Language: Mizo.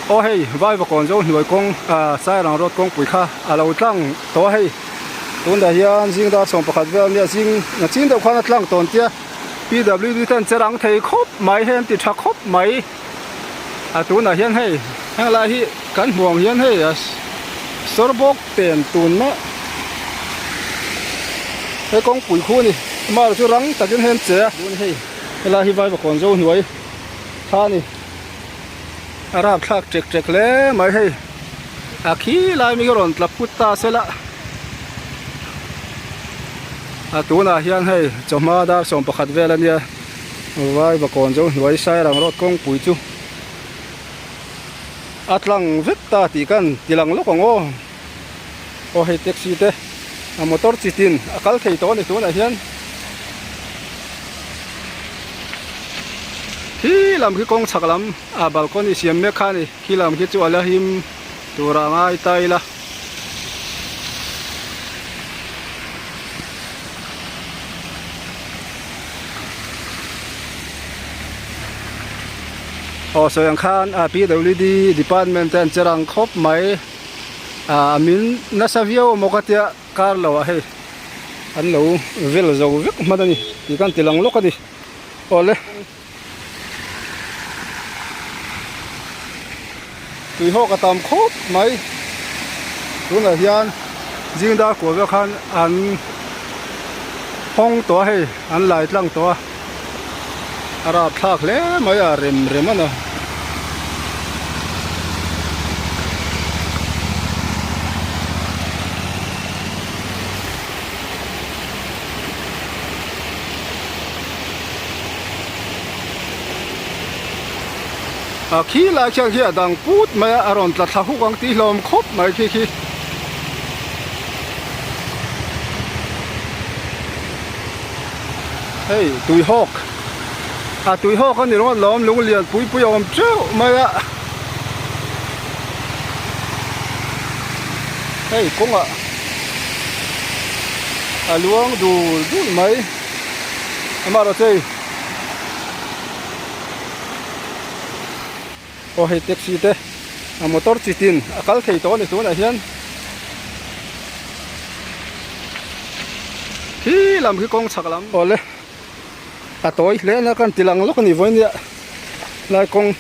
Aw hei Vaivakawn zo hnuai kawng ah Sairang road kawngpui kha a lo tlang tawh a hei tunah hian zing dar 11 vel ania zing ching deuh khan a tlang tawn tia PWD ten che rang thei khawp mai hei an ti tha khawp mai a tunah hian hei heng lai hi kan hmuh ang hian hei a sawr bawk pen tun mah he kawngpui khu a ni amaherawhchu chu rang takin hei an che a tun hei helai hi Vaivakawn zo hnuai kha a ni. A rapthlak ṭek ṭek hle mai hei a khi lai mi hi rawn tla phut ta se la a tunah hian hei chawhma dar 11 vel a nia Vaivakawn zo hnuai Sairang road kawngpui chu a tlang vek ta tih kan ti lang lawk ang aw aw hei taxi te a motor chi tin a kal thei tawh a ni tunah hian. Khi lam khi kawng chhak lam ah balcony siam mek kha a ni khi lam khi chu a la him tur ah ngai ta ila. Aw sawi ang khan ah PWD department te an che rang khawp mai ah min nasa viau a maw ka tia kar lo ah hei an lo vel zo vek hman a ni tih khan ti lang lawk a ni. Awle. Tui hawk a tam khawp mai. Tunah hian zing dar kual vel khan an hawng tawh a hei an lai tlang tawh a. A rapthlak hle mai a rem rem a ni. A khi lai khian khi a dang put mai a a rawn tla thla huk ang tih hlawm khawp mai khi khi. Hei tui hawk a tui hawk a ni ringawt lawm lung lian pui pui a awm teuh mai a hei kawngah a luang dul dul mai amaherawh chu hei aw hei taxi te a motor chi tin a kal thei tawh a ni tunah hian khi lam khi kawng chhak lam awle a tawi hle na kan ti lang lawk a ni vawinia lai kawng.